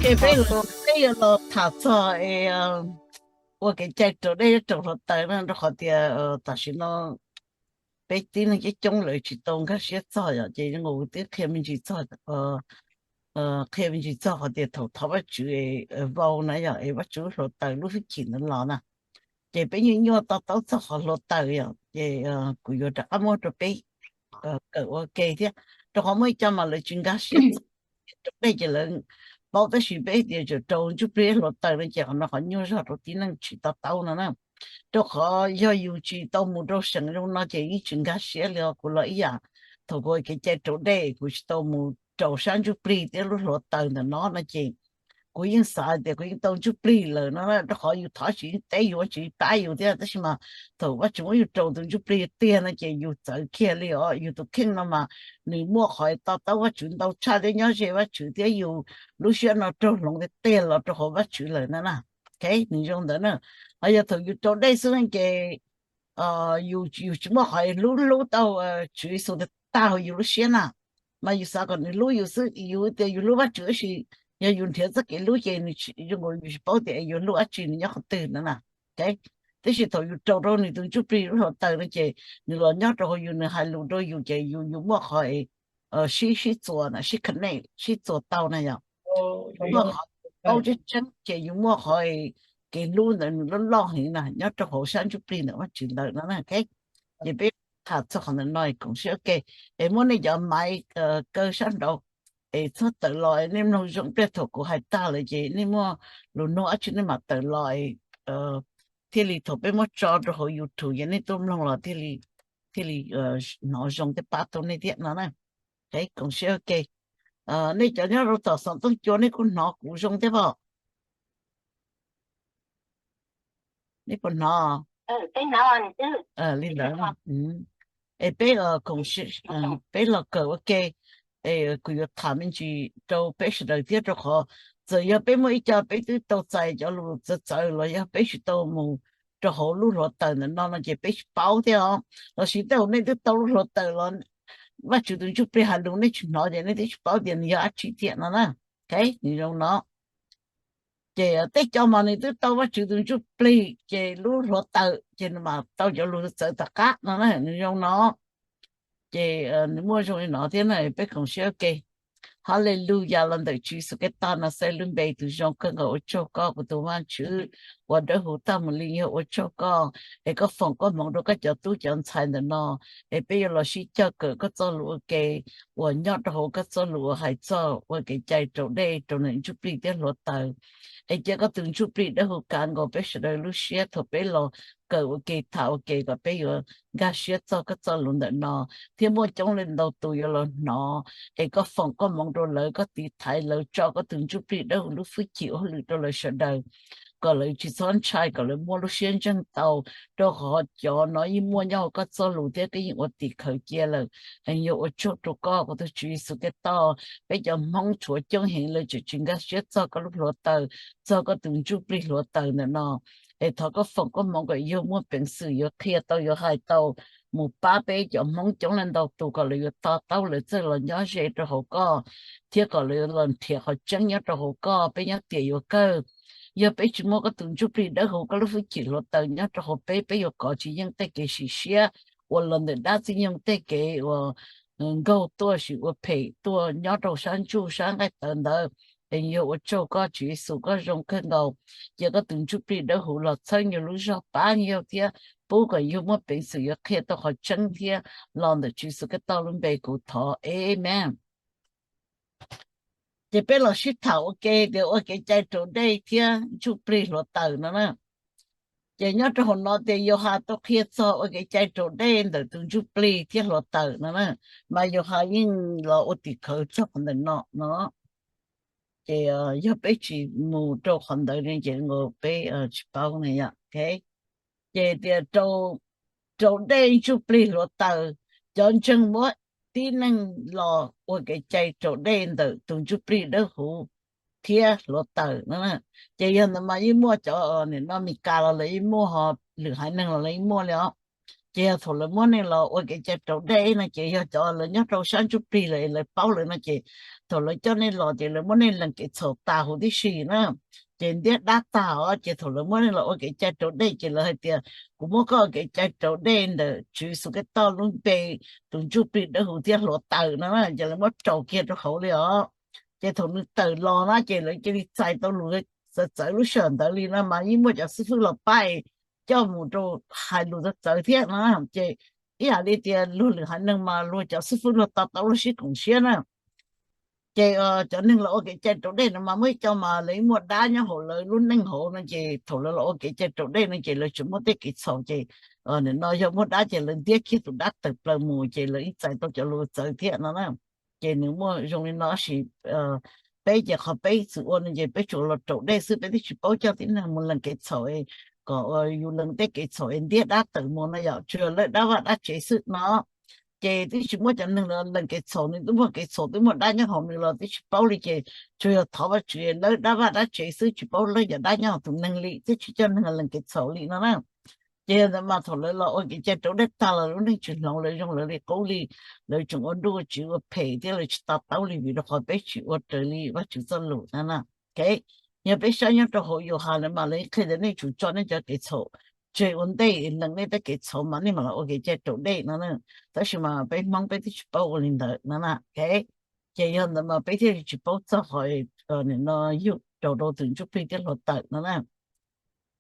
Ces peb los, peb yuav los tham txog es ua kev cai raus dej thiab raus hluav taws na, rau qhov tias tam sim no peb tib neeg coob coob lawv tsis tau nkag siab txog yom, ces zoo nkaus kuv twb qhia me ntsis txog, qhia me ntsis txog qhov tias thaum thov Vajtswv vau na yom, es Vajtswv lub hluav taws lub hwj chim ntawd los na, ces peb nyuaj nyuaj to taub txog qhov hluav taws yom, ces kuv yuav rov qab muab rau peb kawm ua ke thiab, rau qhov muaj ib co mas lawv tsis nkag siab txog raus dej ces lawv paub tab sis peb tias tseem raus ntsuj plig hluav taws no ces qhov no qhov nyuaj zog rau tib neeg tsis to taub no na. Rau qhov yog yus tsis tau mus rau seem zoo no ces yeej tsis nkag siab li os. Kuv los ib yam, thaum kuv ua kev cai raus dej kuv tsis tau mus raus sab ntsuj plig thiab lub hluav taws ntawm no no ces kuv yeej xav tias kuv yeej tau ntsuj plig lawm no, rau qhov yus thov tsis yeej teb yus, tsis pab yus thiab, tab sis mas thaum Vajtswv muab yus raus tus ntsuj plig tiag no ces yus txawv kiag li os. Yus tus kheej no mas nws muaj qhov to taub Vajtswv ntau tshaj thiab nyob ze Vajtswv thiab yus lub siab no raug hloov tiag tiag los rau hauv Vajtswv lawm na na. Nws zoo ntawd na. Ho yog thaum yus raus dej xwb ces yus tsis muaj qhov hlub hlub tau Tswv Yexus tag hauv yus lub siab na, mas yus xav kom nws hlub yus xwb, yus tias yus hlub Vajtswv tab sis yog yus nrhiav txoj kev hlub ces nws zoo nkaus yus tsis paub tias yus hlub dab tsi, nws nyob qhov twg no na. Tab sis thaum yus raus rau nws tus ntsuj plig lub hluav taws no ces nws los nyob rau hauv yus, nws hais lus rau yus ces yus, yus muaj qhov sib, sib txuas na, sib connect, sib txuas tau na yom. Muaj qhov paub tseeb tseeb ces yus muaj qhov kev hlub ntawd nws loj loj heev na nyob rau hauv sab ntsuj plig ntawm Vajtswv ntawd no na. Ces peb tham txog qhov ntawm no koom siab ua ke, es muab nej cov maiv kaw sab nraud es txhob tawm los, nej mloog zoo ib pliag, thaum kuv hais tag lawm ces nej muaj lus nug dab tsi nej mam tawm los thiaj li thaum peb muab tso rau hauv YouTube ces nej tuaj mloog los thiaj li, thiaj li hnov zoo thiab pab tau nej thiab no na. Koom siab ua ke. Nej cov nyob rau tom Xov Tooj Cua nej kuj hnov kuv zoo thiab pom? Nej puas hnov? Li ntawd. Es peb, peb los kawm ua ke, kuv yuav tham me ntsis rau peb sawv daws thiab, rau qhov txawm yog peb muaj ib co peb twb tau txais cov lus txawv txawv los yog peb tsis tau mus rau hauv lub hluav taws ntawm no no ces peb tsis paub thiab os. Los sis tej zaum nej twb tau lub hluav taws los Vajtswv tus ntsuj plig hais lus nej tsis hnov ces nej twb tsis paub tias nws yog dab tsi thiab no na. Nws zoo no. Ces tej co mas nws twb tau Vajtswv tus ntsuj plig ces lub hluav taws ces nws mam tau cov lus txawv tom qab no na, nws zoo no. Ces nws muaj zoo li no thiab na, peb koom siab ua ke. Haleluyas, los ntawm Tswv Yexus Khetos Naxales lub npe tus zoo kawg nkaus, ua tsaug koj kuv tus Vajtswv uas dawb huv tag mus li, yog ua tsaug koj es koj foom koj hmoov rau koj cov tub cov ntxhais ntawm no, es peb yuav los sib cog kawm koj txoj lus ua ke uas nyob rau hauv koj txoj lus uas hais txog ua kev cai raus dej rau ntawm ntsuj plig thiab hluav taws. Es cia koj tus ntsuj plig dawb huv kav nkaus peb sawv daws lub siab thaum peb los kawm ua ke tham ua ke kom peb yuav nkag siab txog koj txoj lus ntawm no, thiab muaj coob leej ntau tus yuav los hnov, es koj foom koj hmoov rau lawv, koj tiv thaiv lawv, tso koj tus ntsuj plig dawb huv lub hwj chim ua hauj lwm rau lawv sawv daws, kom lawv tsis txhob ntshai, kom lawv muaj lub siab ntseeg tau, rau qhov cov no yeej muaj nyob hauv koj txoj lus thiab koj yeej ua tim khawv cia lawm. Es yog ua tsaug rau koj kuv tus Tswv Yexus Khetos, peb cov Hmoob tshuav coob heev lawv tseem tsis nkag siab txog koj lub hluav taws, txog koj tus ntsuj plig hluav taws ntawm no. Es thov koj foom koj hmoov kom yawg muaj peev xwm yuav qhia tau yuav hais tau mus pab peb cov Hmoob coob leej ntau tus kom lawv yuav to taub lawv txawj los nyob ze rau hauv koj, thiab kom lawv los nrhiav qhov tseeb nyob rau hauv koj. Peb nyob tiam yuav kawg, yog peb tsis muaj koj tus ntsuj plig dawb huv koj lub hwj chim hluav taws nyob rau hauv peb, peb yuav kov tsis yeej tej kev sim siab uas los ntawm dab txwj nyoog tej kev uas nkaug tuaj sim ua phem tuaj nyob rau sab ntsuj sab nqaij tawv ntawd. Es yog ua tsaug koj Tswv Yexus, koj zoo kawg nkaus. Cia koj tus ntsuj plig dawb huv los txhawb yawg lub zog, pab yawg thiab pub kom yawg muaj peev xwm yuav qhia tau qhov tseeb thiab. Los ntawm Tswv Yexus Khetos lub npe kuv thov, amen. Ces peb los sib tham ua ke tias ua kev cai raus dej thiab ntsuj plig hluav taws no na. Ces nyob rau hauv no tias Yauhas tau qhia txog ua kev cai raus dej ntawm tus ntsuj plig thiab hluav taws no na, mas Yauhas yeej los ua tim khawv txog qhov ntawm no no. Ces yog peb tsis mus rau qhov ntawd li ces peb tsis paub ne yom. Ces tias raus dej ntsuj plig hluav taws, cov ntseeg muab tib neeg los ua kev cai raus dej ntawm tus ntsuj plig dawb huv thiab hluav taws no. Ces yog ntawd mas yeej muaj cov, nim no Mes Kas los lawv yeej muaj, ho lwm haiv neeg los lawv yeej muaj li os. Ces yog thaum lawv muab nej los ua kev cai raus dej no ces yog cov lawv nyob rau sab ntsuj plig lawm lawv paub lawm no ces thaum lawv coj nej los ces lawv muab nej lees kev txhaum tas huv tib si na. Ces ntiab dab tag os, ces thaum lawv muab nej los ua kev cai raus dej ces lawv hais tias kuv muab koj ua kev cai raus dej ntawm Tswv Yexus Khetos lub npe, tus ntsuj plig dawb huv thiab hluav taws no na, ces lawv muab raus kiag rau hauv li os. Ces thaum nws tawm los na ces lawv cia li txais tau lus txawv txawv lub sij hawm ntawd li no mas yeej muaj cov xib fwb los pab coj mus rau hais lus txawv txawv thiab no. Ces ib yam li tias luag lwm haiv neeg mas luag cov xib fwb luag to tau luag sib koom siab na. Ces cov neeg los ua kev cai raus dej no mas muaj ib co mas lawv muaj dab nyob hauv lawv lub neej hauv no ces thaum lawv los ua kev cai raus dej no ces lawv tseem muaj tej kev txhaum ces nim no yog muaj dab ces lawv ntiab kiag tus dab tawm plaws mus ces lawv yeej txais tau cov lus txawv thiab no na. Ces nws muaj zoo li no sis peb ces qhov peb txwm ua no ces peb tsuas los raus dej xwb, peb twb tsis paub coj tib neeg mus lees kev txhaum kom yus lees tej kev txhaum es ntiab dab tawm mus no yom, tsuas yog lawb dab vaj dab tsev xwb no. Ces twb tsis muaj cov neeg los lees kev txhaum, nws twb muaj kev txhaum twb muaj dab nyob hauv nws los twb tsis paub li ces tsuas yog thov Vajtswv lawb dab vaj dab tsev xwb, tsis paub lawb cov dab nyob hauv tus neeg li thiab tsis coj neeg lees kev txhaum li no na. Ces yog ntawd mas thaum lawv los ua kev cai raus dej tag los lub neej tsis hloov, lawv zoo lawv li qub li, lawv tseem ua nruj ua tsiv ua phem thiab lawv tsis to taub li vim rau qhov peb tsis ua raws li Vajtswv txoj lus na. Yog peb saib nyob rau hauv Yauhas lawm mas lawv qhia tias nej tsum tso nej cov kev txhaum tseg ua ntej, lees nej tej kev txhaum mas nej mam los ua kev cai raus dej no na. Tab sis mas peb Hmoob peb twb tsis paub ua li ntawd no na. Ces yog ntawd mas peb thiaj li tsis paub txog qhov nim no yug raus rau tus ntsuj plig thiab hluav taws no na.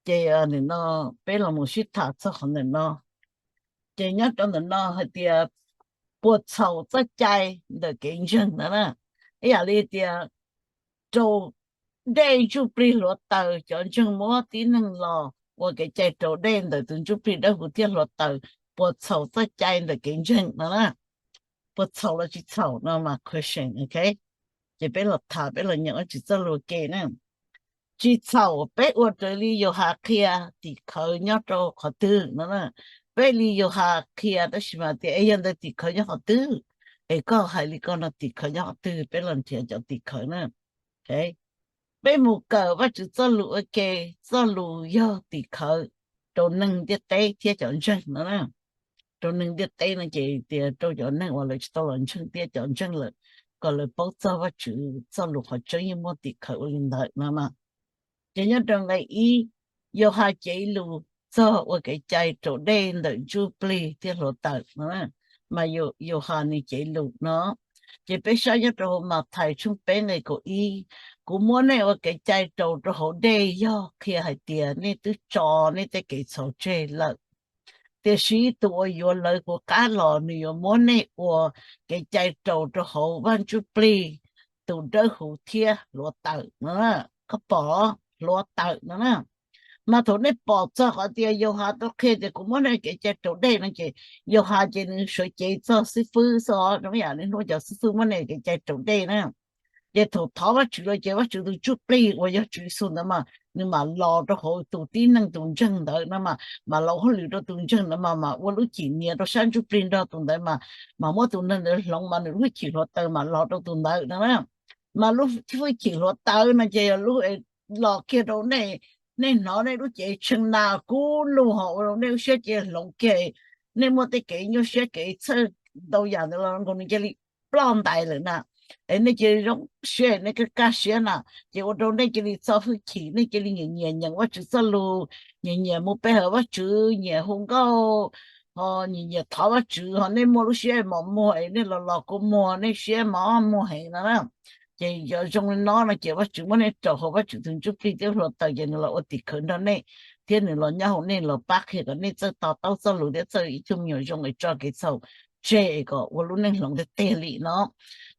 Ces nim no peb los mus sib tham txog qhov ntawm no. Ces nyob rau ntawm no hais tias puas txhaum txoj cai ntawm kev ntseeg no na. Ib yam li tias raus dej ntsuj plig hluav taws, cov ntseeg muab tib neeg los ua kev cai raus dej ntawm tus ntsuj plig dawb huv thiab hluav taws, puas txhaum txoj cai ntawm kev ntseeg no na. Puas txhaum los tsis txhaum no mas question, ok? Ces peb los tham, peb los nyeem Vajtswv txoj lus ua ke na. Tsis txhaum, peb ua raws li Yauhas qhia tim khawv nyob rau qhov twg no na. Peb li Yauhas qhia tab sis mas tias es yog ntawd tim khawv nyob qhov twg? Es koj hais li ko no tim khawv nyob qhov twg? Peb los nrhiav cov tim khawv na. Peb mus kawm Vajtswv txoj lus ua ke, txoj lus yog tim khawv rau neeg ntiaj teb thiab cov ntseeg no na. Rau neeg ntiaj teb no ces tias rau cov neeg uas lawv tsis tau los ntseeg thiab cov ntseeg lawm, kom lawv paub txog Vajtswv txoj lus qhov tseeb yeej muaj tim khawv ua li ntawd no mas. Ces nyob rau nqe ib, Yauhas cev lus txog ua kev cai raus dej ntawm ntsuj plig thiab hluav taws no, mas Yauhas nws cev lus no. Ces peb saib nyob rau hauv Mathais tshooj peb nqe kaum ib, kuv muab nej ua kev cai raus rau hauv dej yog qhia hais tias nej twb tso nej tej kev txhaum tseg lawm. Tiam sis tus uas yuav lawv kuv qab los nws yuav muab nej ua kev cai raus rau hauv Vaj Ntsuj Plig tus dawb huv thiab hluav taws no. Koj pom, hluav taws no na. Mas thaum nej pom txog qhov tias Yauhas tau qhia tias kuv muab nej kev cai raus dej no ces Yauhas ces nws sawv cev txog xib fwb xwb os, zoo ib yam li hnub cov xib fwb muab nej kev cai raus dej na. Ces thaum thov Vajtswv los ces Vajtswv tus Ntsuj Plig uas yog Tswv Yexus ntawd mas nws mam los rau hauv tus tib neeg tus ntseeg ntawd no mas mam los hauj lwm rau tus ntseeg ntawd mas mam ua lub cim nias rau sab ntsuj plig nrog tus ntawd mas mam muab tus neeg ntawd hloov mas nws lub hwj chim hluav taws mam los rau tus ntawd no na. Mas lub hwj chim hluav taws no ces yog lub los kiag rau nej, nej hnov nej lub cev tshee na kub lug ho ua rau nej lub siab cia li hloov kiag, nej muaj tej kev nyuaj siab kev txhawj ntau yam ntawd los nkaus nws cia li ploj ntais lawm na. Es nej cia li zoo siab, nej kaj kaj siab na, ces ua rau nej cia li txo hwj chim, nej cia li nyiam nyiam nyeem Vajtswv txoj lus, nyiam nyiam mus pe hawm Vajtswv, nyiam hu nkauj, ho nyiam nyiam thov Vajtswv, ho nej muaj lub siab mos muag es nej los los kua muag, nej siab mos muag heev no na. Ces yog zoo li no no ces Vajtswv muab nej rau hauv Vajtswv tus Ntsuj Plig thiab hluav taws ces nws los ua tim khawv nrog nej, thiab nws los nyob hauv nej los pab qhia kom nej txawj to taub txoj lus thiab txawj ib tug me nyuam zoo es tso kev txhaum tseg es kom ua lub neej hloov tiag tiag li no.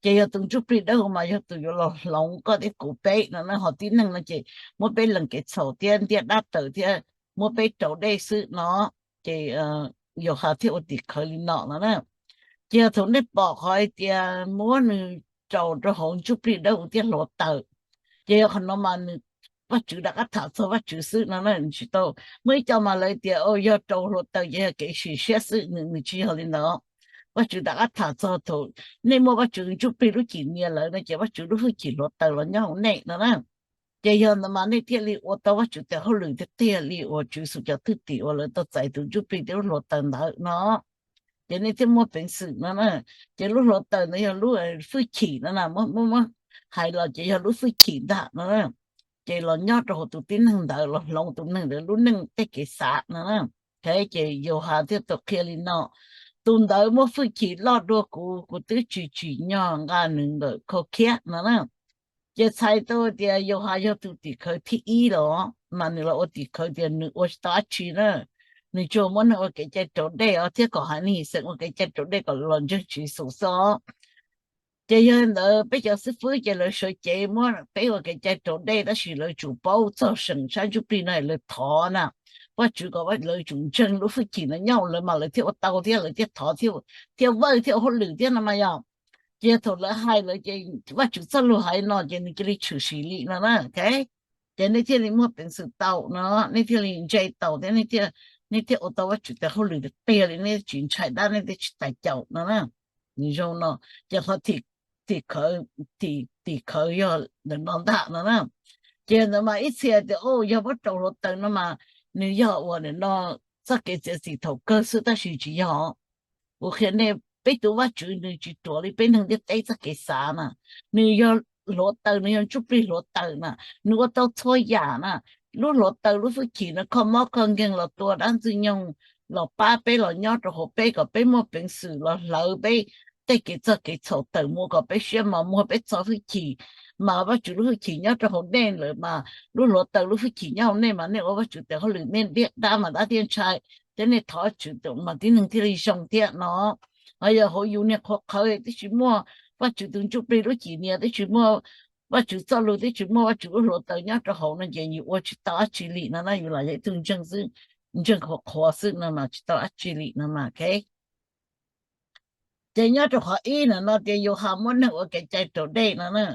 Ces yog tus Ntsuj Plig dawb huv mas yog tus yuav los hloov koj thiab kuv peb no na, ho tib neeg no ces muab peb lees kev txhaum thiab ntiab dab tawm thiab muab peb raus dej xwb no. Ces Yauhas thiaj ua tim khawv li no no na. Ces yog thaum nej pom qhov hais tias muab nws raus rau hauv Ntsuj Plig dawb huv thiab hluav taws, ces yog qhov no mas nws, Vajtswv rov qab tham txog Vajtswv xwb no na, nws tsis tau. Muaj ib co mas lawv tias yog raus hluav taws ces yog kev sim siab xwb, nws tsis yog li ntawd. Vajtswv rov qab tham txog thaum nej muaj Vajtswv Ntsuj Plig lub cim nias lawm no ces Vajtswv lub hwj chim hluav taws los nyob hauv nej no na. Ces yog ntawd mas nej thiaj li ua tau Vajtswv tes hauj lwm tiag tiag li uas Tswv Yexus cov thwj tim uas lawv tau txais tus ntsuj plig thiab lub hluav taws ntawd no. Ces nej thiaj muaj peev xwm no na. Ces lub hluav taws ntawd yog lub fwj chim no na, muab muab hais los ces yog lub fwj chim ntag no na. Ces los nyob rau hauv tus tib neeg ntawd, los hloov tus neeg ntawd lub neej tej kev xav no na. Ces Yauhas thiaj tau qhia li no: Tus ntawd muaj fwj chim loj dua kuv, kuv twb tsis tsim nyog nqa nws ntawm khau khiab no na. Ces txhais tau tias Yauhas yog tus tim khawv thib ib los, mas nws los ua tim khawv tias nws ua tsis tau dab tsi na. Nws tsuas muab neeg ua kev cai raus dej os, thiab kom haiv neeg Yixalayees ua kev cai raus dej kom los ntseeg Tswv Yexus xwb os. Ces yog li ntawd peb cov xib fwb ces lawv sawv cev muab peb ua kev cai raus dej, tab sis lawv tsum paub txog seem sab ntsuj plig no lawv thov na, Vajtswv kom lawv tsum ntseeg lub fwj chim no nyob hauv lawv mas lawv thiaj ua tau thiab lawv thiaj thov thiab vawj thiab ua hauj lwm thiab no mas yog. Ces thaum lawv hais lawm ces Vajtswv txoj lus hais no ces nws cia li tshwm sim li no na. Ces nej thiaj li muaj peev xwm tau no, nej thiaj li ntse tau thiab nej thiaj ua tau Vajtswv tes hauj lwm tiag tiag li, nej tsis ntshai dab, nej thiaj tsis tas caum no na. Nws zoo no. Ces qhov tim khawv yog ntawm no ntag no na. Ces ntawd mas ib txhia tias, o, yog muab rau hluav taws no mas nws yog uas nim no txoj kev txiav txim thaum kawg xwb, tab sis tsis yog. Kuv qhia nej, peb tus Vajtswv nws tsis ruam li peb neeg ntiaj teb txoj kev xav na. Nws yog hluav taws, nws yog ntsuj plig hluav taws na, nws ua tau txhua yam na. Lub hluav taws lub fwj chim no kho mob kho nkeeg los tua dab ntxwg nyoog los pab peb los nyob rau hauv peb kom peb muaj peev xwm los hlawv peb tej kev txog kev txhaum tawm mus kom peb siab mos muag peb txo fwj chim. Mas Vajtswv lub fwj chim nyob rau hauv nej lawm mas lub hluav taws lub fwj chim nyob hauv nej mas nej ua Vajtswv tes hauj lwm nej diaj dab mas dab thiaj ntshai, thiab nej thov Vajtswv mas tib neeg thiaj li zoo thiab no. Ho yog hauv yus niag qhuav qhawv twb tsis muaj Vajtswv tus ntsuj plig lub cim nias, twb tsis muaj Vajtswv txoj lus, twb tsis muaj Vajtswv lub hluav taws nyob rau hauv no ces yus ua tsis tau dab tsi li no na, yus lam yog ib tug ntseeg xwb, ntseeg qhuav qhuav xwb no mas tsis tau dab tsi li no mas. Ces nyob rau qhov ib no no tias Yauhas muab neeg ua kev cai raus dej no na.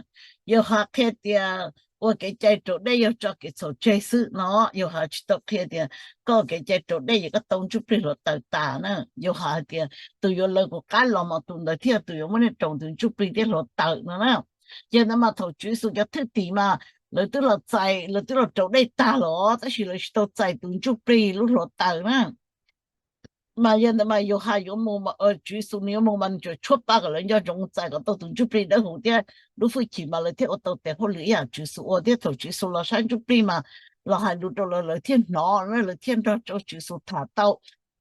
Yauhas qhia tias ua kev cai raus dej yog tso kev txhaum tseg xwb no. Yauhas tsis tau qhia tias koj ua kev cai raus dej ces koj tau ntsuj plig hluav taws tas na. Yauhas hais tias tus yuav lawv kuv qab los mas tus ntawd thiaj tus yuav muab nej raus tus ntsuj plig thiab hluav taws no na. Ces ntawd mas thaum Tswv Yexus cov thwj tim mas lawv twb los txais, lawv twb los raus dej tag los tab sis lawv tsis tau txais tus ntsuj plig lub hluav taws na. Mas yog ntawd mas Yauhas yuav mus, Tswv Yexus nws yuav mus mas nws tsuas tshuab pa kom lawv nco ntsoov txais kom tau tus ntsuj plig dawb huv thiab lub fwj chim mas lawv thiaj ua tau tes hauj lwm ib yam Tswv Yexus ua. Thiab thaum Tswv Yexus los sab ntsuj plig mas los hais lus rau lawv, lawv thiaj hnov, lawv thiaj nrog rau Tswv Yexus tham tau,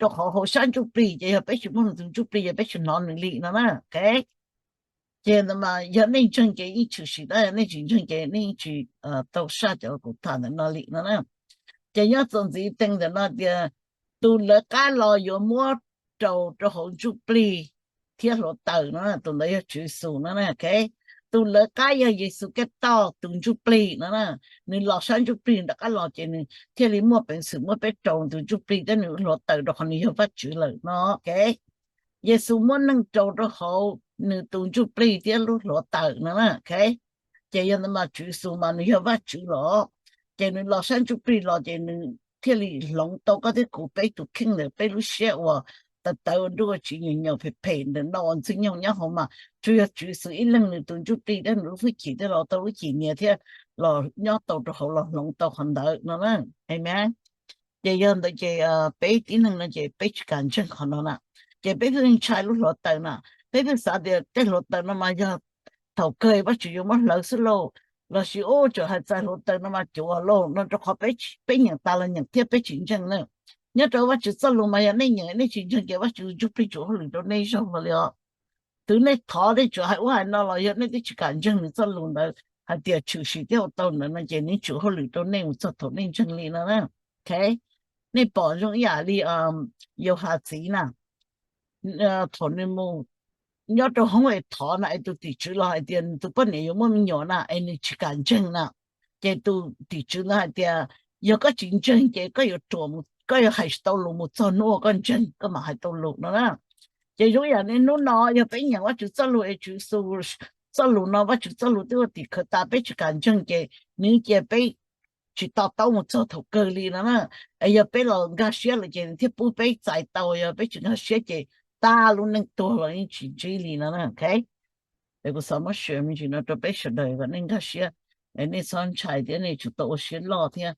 rau qhov hauv sab ntsuj plig ces yog peb tsis muaj nws tus ntsuj plig ces peb tsis hnov nws li no na. Ces ntawd mas yog nej ntseeg ces yeej tshwm sim dab, yog nej tsis ntseeg ces nej yeej tsis tau saj cov kuv tham ntawm no li no na. Ces nyob txuas ntxiv tees ntawm no tias tus lawv qab los yuav muab raus rau hauv ntsuj plig thiab hluav taws no, tus ntawd yog Tswv Yexus no. Tus lawv qab yog Yexus Khetos tus ntsuj plig no, nws los sab ntsuj plig nws rov qab los ces nws thiaj li muaj peev xwm muab peb raus tus ntsuj plig thiab nws hluav taws rau qhov nws yog Vajtswv lawm no. Yexus muab neeg raus rau hauv nws tus ntsuj plig thiab lub hluav taws no. Ces yog ntawd mas Tswv Yexus mas nws yog Vajtswv los, ces nws los sab ntsuj plig los ces nws thiaj li hloov tau koj thiab kuv peb tus kheej ntawm peb lub siab uas tawv tawv ua nruj ua tsiv nyaum nyaum phem phem ntawm no uas ntxwg nyoog nyob hauv mas tsuas yog Tswv Yexus ib leeg nws tus ntsuj plig thiab nws lub hwj chim thiaj los tau lub cim nias thiab los nyob tau rau hauv los hloov tau qhov ntawd no na. Amen. Ces yog ntawd ces peb tib neeg no ces peb tsis kam ntseeg qhov no na. Ces peb pheej ntshai lub hluav taws na, peb pheej xav tias tej hluav taws no mas yog thaum kawg Vajtswv yuav muab hlawv xwb lauj, lossis ub tseem hais txais hluav taws no mas cuav lauj no, rau qhov peb nyeem tas los nyeem thiab peb tsis ntseeg na. Nyob rau Vajtswv txoj lus mas yog nej nyeem nej tsis ntseeg ces Vajtswv ntsuj plig tsum hauj lwm rau nej zoo li os. Tus nej thov nej tsuas hais ub hais no los yog nej twb tsis kam ntseeg nws txoj lus ntawd hais tias tshwm sim thiab ua tau ntawd no ces nws tsum hauj lwm rau nej mus txog thaum nej ntseeg li no na. Nej pom zoo ib yam li Yauhas txiv na, thaum nws mus nyob rau hoob es thov na es tus tim tswv los hais tias nws tus poj niam yuav muaj me nyuam na es nws tsis kam ntseeg na, ces tus tim tswv ntawd hais tias yog koj tsis ntseeg ces koj yuav ruam, koj yuav hais tsis tau lus mus txog hnub uas koj ntseeg koj mam hais tau lus no na. Ces zoo ib yam li hnub no yog peb nyeem Vajtswv txoj lus es Tswv Yexus txoj lus no Vajtswv txoj lus twb ua tim khawv tas peb tsis kam ntseeg ces nws cia peb tsis to taub mus txog thaum kawg li no na. Es yog peb los nkag siab lawm ces nws thiaj pub peb txais tau, yog peb tsis nkag siab ces tag lub neej tuag los yeej tsis ntsib li no na. Es kuv xav muab share me ntsis no rau peb sawv daws kom nej nkag siab. Nej txhob ntshai thiab nej tsum tau ua siab loj thiab,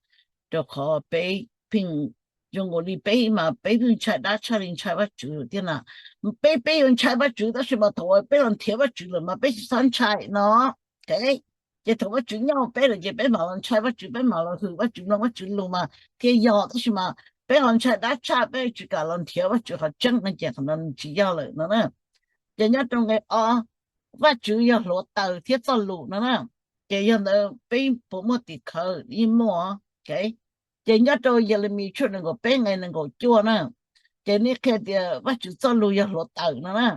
rau qhov peb pheej zoo nkaus li peb mas peb pheej ntshai dab tshaj li ntshai Vajtswv thiab na. Peb peb yuav ntshai Vajtswv tab sis mas thaum uas peb los nrhiav Vajtswv lawm mas peb tsis txhob ntshai no. Ces thaum Vajtswv nyob hauv peb lawm ces peb mam los ntshai Vajtswv, peb mam los hwm Vajtswv, mloog Vajtswv lus mas thiaj yog, tab sis mas peb ho ntshai dab tshaj, peb tsis kam los nrhiav Vajtswv qhov tseeb no ces qhov no nws tsis yog lawm no na. Ces nyob rau nqe ob, Vajtswv yog hluav taws thiab txoj lus no na. Ces yog ntawd peb puas muaj tim khawv? Yeej muaj. Ces nyob rau Yelemis tshooj nees nkaum peb nqe nees nkaum cuaj na, ces nej qhia tias Vajtswv txoj lus yog hluav taws no na.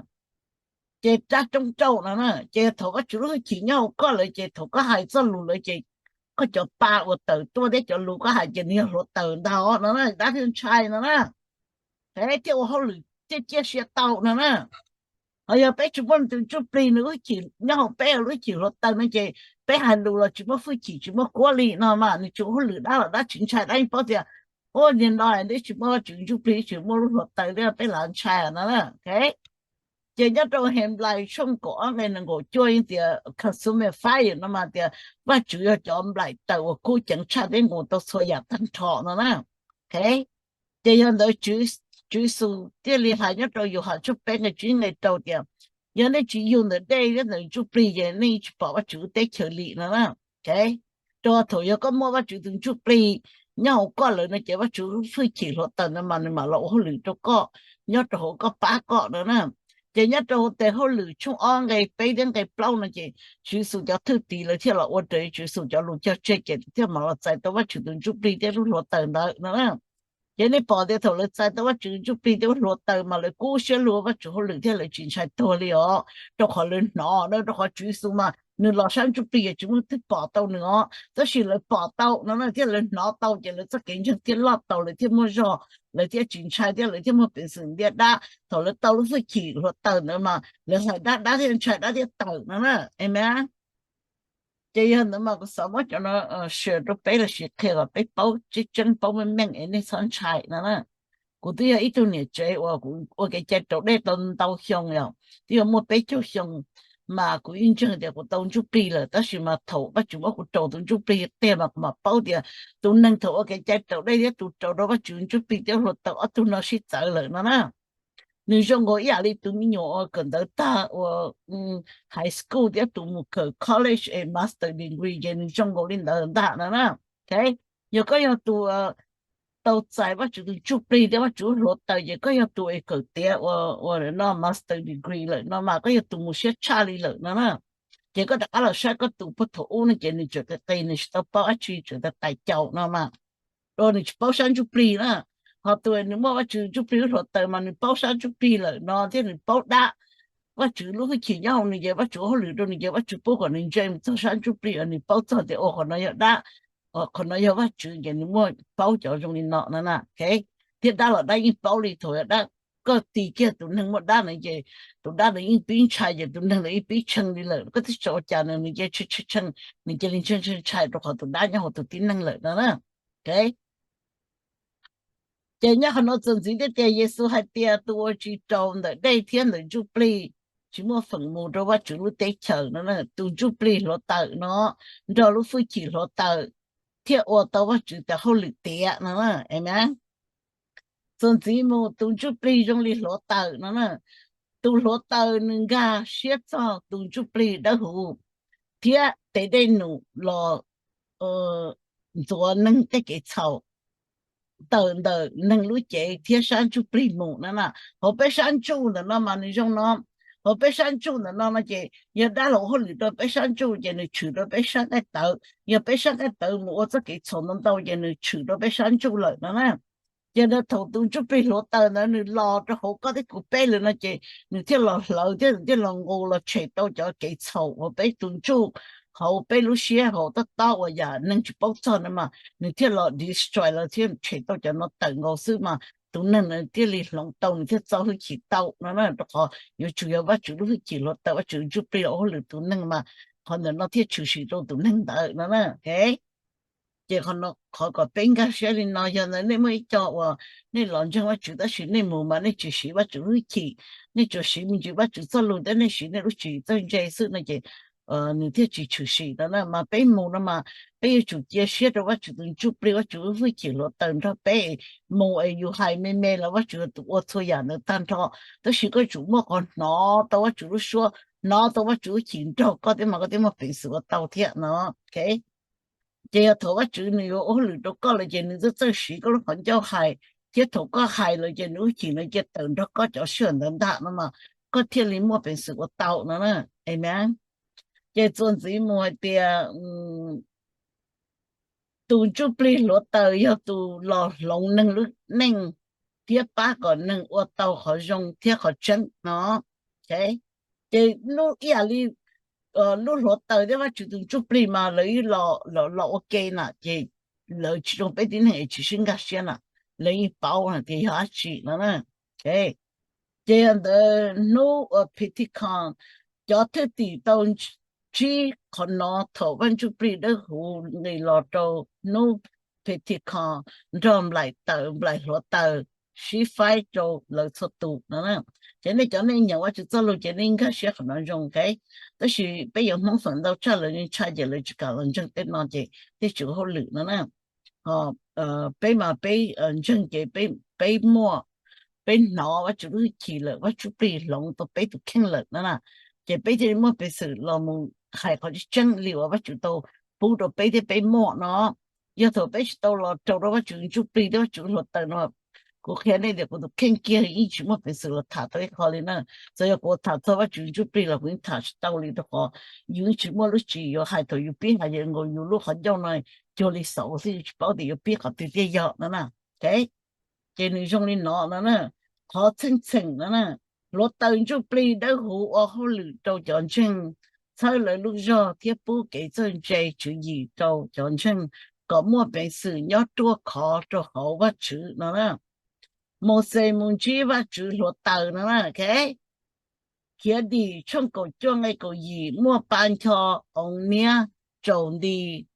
Ces rab roob rauj no na, ces thaum Vajtswv lub hwj chim nyob hauv koj lawm ces thaum koj hais txoj lus lawm ces koj cov pa uas tawm tuaj thiab cov lus koj hais ces nws yog hluav taws ntag no na, dab thiaj ntshai no na, thiaj ua hauj lwm thiaj ciaj sia tau no na. Ho yog peb tsis muaj nws tus ntsuj plig, nws lub hwj chim nyob hauv peb lub hwj chim hluav taws no ces peb hais lus los tsis muaj hwj chim tsis muaj kuab li no mas nws tsis ua hauj lwm, dab los dab tsis ntshai, dab yeej paub tias ua niag no neb tsis muaj Vajtswv ntsuj plig, tsis muaj lub hluav taws thiab peb lam ntshai no na. Ces nyob rau Henplais tshooj kaum ob nqe nees nkaum cuaj yeej tias consuming fire no mas tias Vajtswv yog cov nplaim taws uas kub ceev tshaj thiab nqus tau txhua yam tag nrho no na. Ces yog ntawd Tswv Yexus thiaj li hais nyob rau Yauhas tshooj peb nqe tsib nqe rau tias yog nej tsis yug ntawm dej thiab ntawm ntsuj plig ces nej tsis pom Vajtswv lub teb chaws li no na. Rau thaum yog koj muaj Vajtswv tus ntsuj plig nyob hauv koj lawm no ces Vajtswv lub hwj chim hluav taws no mas nws mam los ua hauj lwm rau koj, nyob rau hauv koj pab koj no na. Ces nyob rau tes hauj lwm tshooj ob nqe peb thiab nqe plaub no ces Tswv Yexus cov thwj tim lawv thiaj los ua raws Tswv Yexus cov lus cog tseg ces thiaj mam los txais tau Vajtswv tus ntsuj plig thiab lub hluav taws ntawd no na. Ces nej pom tias thaum lawv txais tau Vajtswv tus ntsuj plig thiab lub hluav taws mas lawv kub siab luag Vajtswv hauj lwm thiab lawv tsis ntshai tuag li os, rau qhov lawv hnov na, rau qhov Tswv Yexus mas nws los sab ntsuj plig ces tsis muaj leej twg pom tau nws os, tab sis lawv pom tau no na thiab lawv hnov tau ces lawv txoj kev ntseeg thiaj loj tau, lawv thiaj muaj zog, lawv thiaj tsis ntshai thiab lawv thiaj muaj peev xwm ntiab dab. Thaum lawv tau lub hwj chim hluav taws ntawd mas lawv hais dab, dab thiaj ntshai dab thiaj tawm no na. Amen. Ces yog ntawd mas kuv xav muab cov no share rau peb los sis qhia kom peb paub tseeb tseeb paub meej meej es nej txhob ntshai no na. Kuv twb yog ib tug niam tsev uas kuv ua kev cai raus dej tau ntau xyoo yom, twb yog muaj peb caug xyoo, mas kuv yeej ntseeg tias kuv tau ntsuj plig lawm, tab sis mas thaum Vajtswv muab kuv raus tus ntsuj plig tiag mas kuv mam paub tias tus neeg thaum ua kev cai raus dej thiab tus raus rau Vajtswv ntsuj plig thiab hluav taws ob tug no sib txawv lawm no na. Nws zoo nkaus ib yam li tus me nyuam uas kawm ntawv tag uas high school thiab tus mus kawm college es master degree ces nws zoo nkaus li ntawd ntag no na. Yog koj yog tus tau txais Vajtswv tus ntsuj plig thiab Vajtswv hluav taws ces koj yog tus es kawm tiav ua no master degree lawm no mas koj yog tus mus siab tshaj li lawm no na. Ces koj rov qab los saib koj tus puag thaum ub no ces nws tseem qis qis, nws tsis tau paub dab tsi, tseem tais caus no mas, rau nws tsis paub sab ntsuj plig na. Ho tus nws muaj Vajtswv ntsuj plig lub hluav taws mas nws paub sab ntsuj plig lawm no thiab nws paub dab, Vajtswv lub hwj chim nyob hauv nws ces Vajtswv ua hauj lwm rau nws ces Vajtswv pub kom nws ntseeg txog sab ntsuj plig uas nws paub txog tias ua qhov no yog dab, qhov no yog Vajtswv ces nws muaj paub cov zoo li no na. Thiab dab los dab yeej paub li, thaum yog dab, koj tis kiag tus neeg muaj dab na ces tus dab ntawd yeej pib ntshai ces tus neeg ntawd yeej pib tshee li lawm, koj twb tsis ua cas nws cia li tshee, nws cia li ntshai ntshai ntshai rau qhov tus dab nyob hauv tus tib neeg lawm no na. Ces nyob qhov no txuas ntxiv thiab tias Yexus hais tias tus uas tsis raus ntawm dej thiab ntawm ntsuj plig tsis muaj feem mus rau Vajtswv lub teb chaws no. Tus ntsuj plig hluav taws no nrog lub hwj chim hluav taws thiaj ua tau Vajtswv tes hauj lwm tiav no. Amen. Txuas ntxiv mus tus ntsuj plig zoo li hluav taws no na. Tus hluav taws nws nkag siab txog tus ntsuj plig dawb huv thiab tes dej num los ntxuav neeg tej kev txhaum tawm ntawm neeg lub cev thiab sab ntsuj plig mus no na. Hauv peb sab ntsuj ntawm no mas nws zoo no, hauv peb sab ntsuj ntawm no no ces yog dab los ua hauj lwm rau peb sab ntsuj ces nws tshwm rau peb sab nqaij tawv, yog peb sab nqaij tawv mus ua txoj kev txhaum ntau ntau ces nws tshwm rau peb sab ntsuj lawm no na. Ces thaum tus ntsuj plig hluav taws ntawd nws los rau hauv koj thiab kuv peb lawm no ces nws thiaj los hlawv thiab nws thiaj los nqus los tshem tau cov kev txhaum hauv peb tus ntsuj, hauv peb lub siab, hauv tob tob uas yam neeg tsis paub txog no mas nws thiaj los destroy los thiaj tshem tau cov no tawm nkaus xwb mas tus neeg thiaj li hloov tau, nws thiaj txo hwj chim tau no na. Rau qhov yuav tsum yog Vajtswv lub hwj chim hluav taws, Vajtswv ntsuj plig los ua hauj lwm tus neeg mas qhov ntawm no thiaj tshwm sim rau tus neeg ntawd no na. Ces qhov kom peb nkag siab li no, yog ntawd nej muaj ib co uas nej los ntseeg Vajtswv tab sis nej mus mas nej tsis siv Vajtswv lub hwj chim, nej tsuas siv me ntsis Vajtswv txoj lus thiab nej siv nej lub tswv yim txawj ntse xwb no ces nws thiaj tsis tshwm sim no na. Mas peb mus no mas peb yuav tsum cia siab rau Vajtswv tus ntsuj plig, Vajtswv lub hwj chim hluav taws nrog peb mus es yus hais me me los Vajtswv tus ua txhua yam ntawd tag nrho. Tab sis koj yuav tsum muaj qhov hnov tau Vajtswv lub suab, hnov tau Vajtswv lub hwj chim nrog koj thiab mas koj thiaj muaj peev xwm ua tau thiab no. Ces yog thaum Vajtswv nws yuav ua hauj lwm rau koj lawm ces nws txawj txawj siv koj lub qhov ncauj hais, thiab thaum koj hais lawm ces nws lub hwj chim nws cia taws nrog koj cov sij hawm ntawd ntag no mas koj thiaj li muaj peev xwm ua tau no na. Amen. Ces txuas ntxiv mus hais tias tus ntsuj plig hluav taws yog tus los hloov neeg lub neej thiab pab kom neeg ua tau qhov zoo thiab qhov tseeb no. Ces lub ib yam li lub hluav taws thiab Vajtswv tus ntsuj plig mas lawv los ua ke na, ces lawv tsis zoo peb tib neeg es tsis sib nkag siab na, lawv yeej paub tias yog dab tsi no na. Ces yog ntawd hnub uas Pentecost cov thwj tim tau ntsib qhov no thaum Vaj Ntsuj Plig Dawb Huv nqis los rau hnub Pentecost nrog nplaim taws nplaim hluav taws sib faib rau lawv txhua tus no na. Ces nej cov nej nyeem Vajtswv txoj lus ces nej nkag siab qhov no zoo, ok. Tab sis peb yuav Hmoob feem ntau tshaj lawv ntshai ces lawv tsis kam los ntseeg tej no ces thiaj tsis ua hauj lwm no na. Ho peb mas peb ntseeg ces peb muaj, peb hnov Vajtswv lub hwj chim lawm, Vaj Ntsuj Plig hloov tau peb tus kheej lawm no na. Ces peb thiaj li muaj peev xwm los mus hais qhov tseeb tseeb li uas Vajtswv tau pub rau peb thiab peb muaj no. Yog thaum peb tsis tau los raug rau Vajtswv Ntsuj Plig thiab Vajtswv hluav taws no, kuv qhia nej tias kuv tus kheej kiag yeej tsis muaj peev xwm los tham tau ib qho li na. Txawm yog kuv tham txog Vajtswv Ntsuj Plig los kuv yeej tham tsis tau li rau qhov yus yeej tsis muaj lub tswv yim yuav hais. Thaum yus pib hais ces nkaus yus lub qhov ncauj no cuag li xauv xwb, yus tsis paub tias yuav pib qhov twg thiaj yog no na. Ces nws zoo li no no na, qhov txheej txheem no na, hluav taws Ntsuj Plig Dawb Huv ua hauj lwm rau cov ntseeg, txhawb lawv lub zog thiab pub kev txawj ntse tswv yim rau cov ntseeg kom muaj peev xwm nyob ruaj khov rau hauv Vajtswv no na. Mauxes mus ntsib Vajtswv hluav taws no na, ok. Khiav Dim tshooj kaum cuaj nqe kaum yim, muaj pa ncho oov niab tsaus nti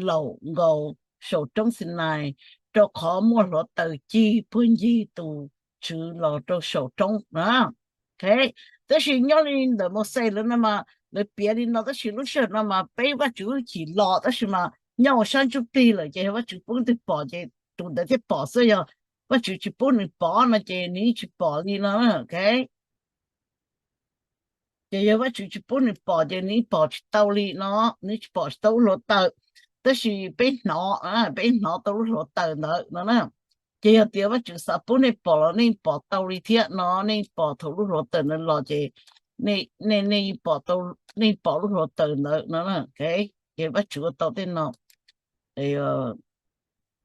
laum nkaus saum roob Xinais, rau qhov muaj hluav taws cig puag ncig tus Tswv los rau saum roob na. Tab sis nyob li ntawm Mauxes lawv no mas lawv piav li no, tab sis lub sij hawm no mas peb Vajtswv lub hwj chim los tab sis mas nyob hauv sab ntsuj plig lawm ces yog Vajtswv pub twg pom ces tus ntawd thiaj pom xwb, yog Vajtswv tsis pub nws pom no ces nws yeej tsis pom li no, ok. Ces yog Vajtswv tsis pub nws pom ces nws yeej pom tsis tau li no, nws tsis pom tsis tau lub hluav taws. Tab sis peb hnov, peb hnov tau lub hluav taws ntawd no na. Ces yog tias Vajtswv xav pub nej pom los nej pom tau li thiab no, nej pom thaum lub hluav taws ntawd los ces nej, nej, nej pom lub hluav taws ntawd no, ok. Ces Vajtswv ua tau tej no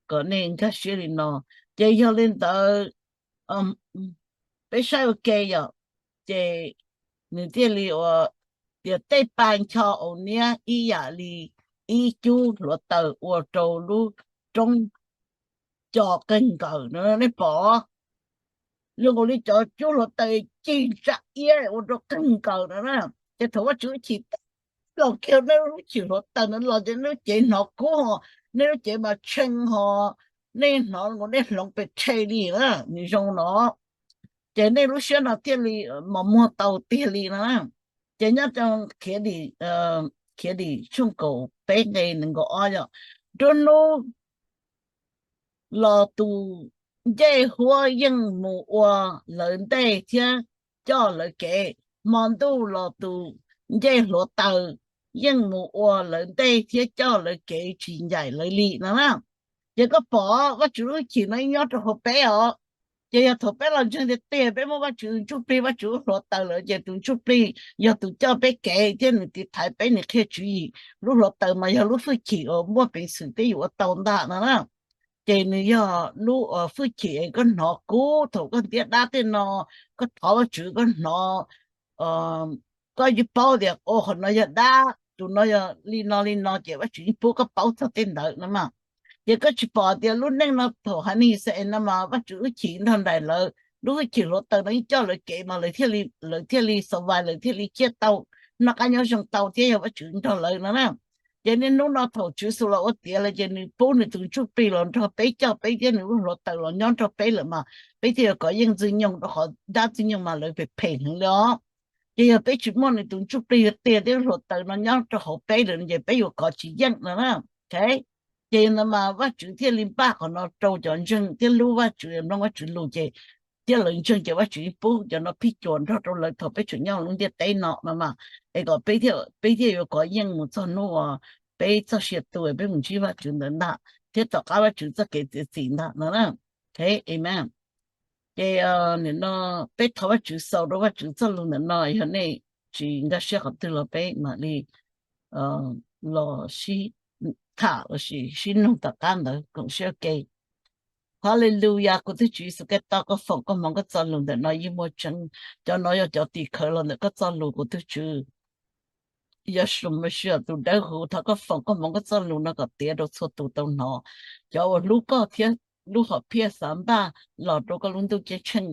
kom nej nkag siab li no. Ces yog li ntawd peb saib ua ke yom, ces nws thiaj li ua tias tej pa ncho oov niab ib yam li ib cub hluav taws ua rau lub roob co qeeg nkaws no nej pom. Zoo nkaus li cov cub hluav taws cig ntsa iab ua rau qeeg nkaws no na. Ces thaum Vajtswv chim los kiag nej lub hwj chim hluav taws ntawd los ces nej lub cev hnov kub ho, nej lub cev mas tshee ho, nej hnov nkaus nej hloov pes rhe li na, nws zoo no. Ces nej lub siab no thiaj li mos muag tau tiag li no na. Ces nyob rau Khiav Dim, Khiav Dim tshooj kaum peb nqe nees nkaum ob yom, nruab hnub los tus ncej huab yeej mus ua lawv ntej thiab coj lawv kev, hmo ntuj los tus ncej hluav taws yeej mus ua lawv ntej thiab coj lawv kev tsis ncaim lawv li no na. Ces koj pom Vajtswv lub hwj chim no nyob rau hauv peb os. Ces yog thaum peb los ntseeg tiag tiag peb muaj Vajtswv ntsuj plig, Vajtswv lub hluav taws lawm ces tus ntsuj plig yog tus coj peb kev thiab nws tiv thaiv peb, nws qhia tswv yim. Lub hluav taws mas yog lub hwj chim uas muaj peev xwm twb yuav ua tau ntag no na. Ces nws yog lub hwj chim koj hnov kub thaum koj ntiab dab tej no, koj thov Vajtswv koj hnov, koj yeej paub tias ua qhov no yog dab, tus no yog li no li no ces Vajtswv yeej pub koj paub txog tej ntawd no mas. Ces koj tsis pom tias lub neej no thaum haiv neeg Yixalayees no mas Vajtswv lub hwj chim nrog nraim lawv, lub hwj chim hluav taws no yeej coj lawv kev mas lawv thiaj li survive, lawv thiaj li ciaj tau, noj qab nyob zoo tau thiab yog Vajtswv nrog lawv no na. Ces niaj hnub no thaum Tswv Yexus los ua tiav lawm ces nws pub nws tus ntsuj plig los nrog peb, coj peb thiab nws lub hluav taws los nyob nrog peb lawm mas peb thiaj yuav kov yeej Ntxwg Nyoog, rau qhov dab Ntxwg Nyoog mas lawv phem phem heev li os. Ces yog peb tsis muaj nws tus ntsuj plig yuav tiag thiab hluav taws no nyob rau hauv peb lawm ces peb yuav kov tsis yeej no na. Ces no mas Vajtswv thiaj li npaj qhov no rau cov ntseeg thiab hlub Vajtswv, mloog Vajtswv lus ces thiab lawv ntseeg ces Vajtswv yeej pub cov no phij cuas nrog rau lawv thaum peb tseem nyob lub ntiaj teb no no mas, es kom peb thiaj yuav kov yeej mus txog hnub uas peb txoj sia tu peb mus ntsib Vajtswv ntawd ntag, thiab tom qab Vajtswv txoj kev txiav txim ntag no. Amen. Ces nim no peb thov Vajtswv xaus rau Vajtswv txoj lus ntawm no, yog nej tsis nkag siab qhov twg los peb mam li los sib tham lossis sib nug tom qab ntawd koom siab ua ke. Hallelujah, kuv tus Tswv Yexus Khetos, koj foom koj hmoov koj txoj lus ntawm no yeej muaj tseeb. Cov no yog cov tim khawv los ntawm koj txoj lus, kuv tus Tswv Yexus Mexiyas tus dawb huv, thov koj foom koj hmoov koj txoj lus no kom tiav rau txhua tus tau hnov. Cov uas hlub koj thiab lub hom phiaj xav npaj los rau koj lub ntuj ceeb tsheej,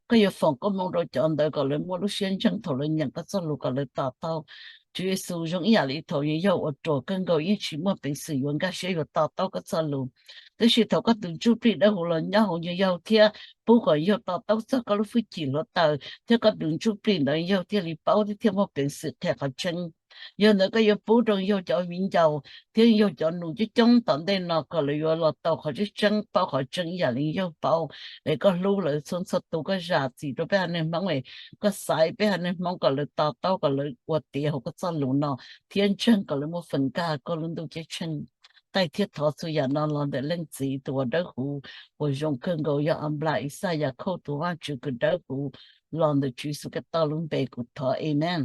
koj yuav foom koj hmoov rau cov ntawd kom lawv muaj lub siab ntseeg thaum lawv nyeem koj txoj lus kom lawv to taub. Tswv Yexus, zoo ib yam li thaum yawg yau uas ruam kawg nkaus yeej tsis muaj peev xwm yuav nkag siab yuav to taub koj txoj lus, tab sis thaum koj tus ntsuj plig dawb huv los nyob hauv yawg yau thiab pub kom yawg to taub txog koj lub hwj chim hluav taws thiab koj tus ntsuj plig ntawd yawg thiaj li paub thiab thiaj muaj peev xwm qhia qhov tseeb. Yog ntawd koj yuav pub rau yawg cov viv ncaus thiab yawg cov nus coob coob tom ntej no kom lawv yuav los tau qhov tseeb tseeb, paub qhov tseeb ib yam li yawg paub. Es koj hlub lawv txhua txhua tus, koj zam txim rau peb haiv neeg Hmoob, es koj xaiv peb haiv neeg Hmoob kom lawv to taub, kom lawv ua tiav hauv koj txoj lus no thiab ntseeg kom lawv muaj feem nkag koj lub ntuj ceeb tsheej. Taij thiab thov txhua yam no los ntawm Leej Txiv tus uas dawb huv uas zoo kawg nkaus yog Anplas, Ixaj, Yakhauj tus Vajtswv kws dawb huv, los ntawm Tswv Yexus Khetos lub npe kuv thov, amen.